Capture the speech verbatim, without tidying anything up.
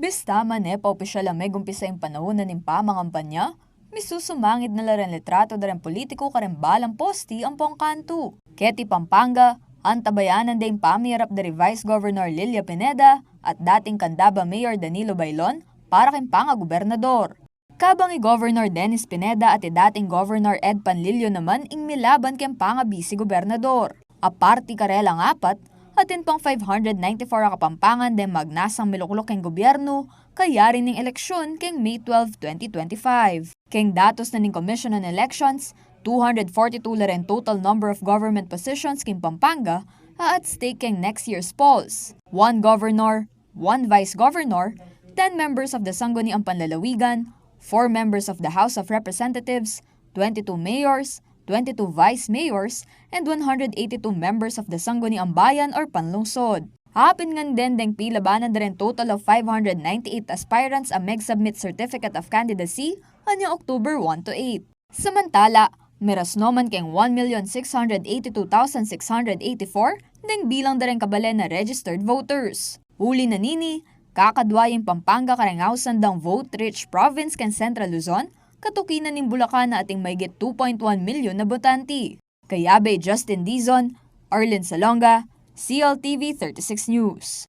Bista mane pa opisyal a megumpisa ing panaun na ning pamangampanya, misusumangid na la reng litratu da reng pulitiku kareng balang posti ampong kantu. Keti Pampanga, antabayanan de ing pamiyarap da ri Vice Governor Lilia Pineda at dating Candaba Mayor Danilo Bailon para king pangagobernador. Kabang i Governor Dennis Pineda at i dating Governor Ed Panlilio naman ing milaban keng pangabisi gobernador. Aparte karelang apat, atin pang five hundred ninety-four a Kapampangan deng magnasang milukluk keng gobyernu kayari ning eleksyun keng May twelve, twenty twenty-five. Keng datus na ning Commission on Elections, two hundred forty-two la reng total number of government positions king Pampanga a at stake keng next year's polls. One governor, one vice governor, ten members of the Sangguniang Panlalawigan, four members of the House of Representatives, twenty-two mayors, twenty-two vice mayors, and one hundred eighty-two members of the Sangguniang Bayan or Panlungsod. Apin ngan den deng pilabanan da reng total of five hundred ninety-eight aspirants a meg-submit certificate of candidacy anyang October one to eight. Samantala, miras no man keng one million six hundred eighty-two thousand six hundred eighty-four deng bilang da reng kabalen a registered voters. Uli na nini, kakadwa ya ing Pampanga kareng ausan dang vote-rich province keng Central Luzon, katuki na ning Bulacan a ating mahigit two point one milyon a botante. Kayabe Justin Dizon, Arlene Salonga, C L T V thirty-six News.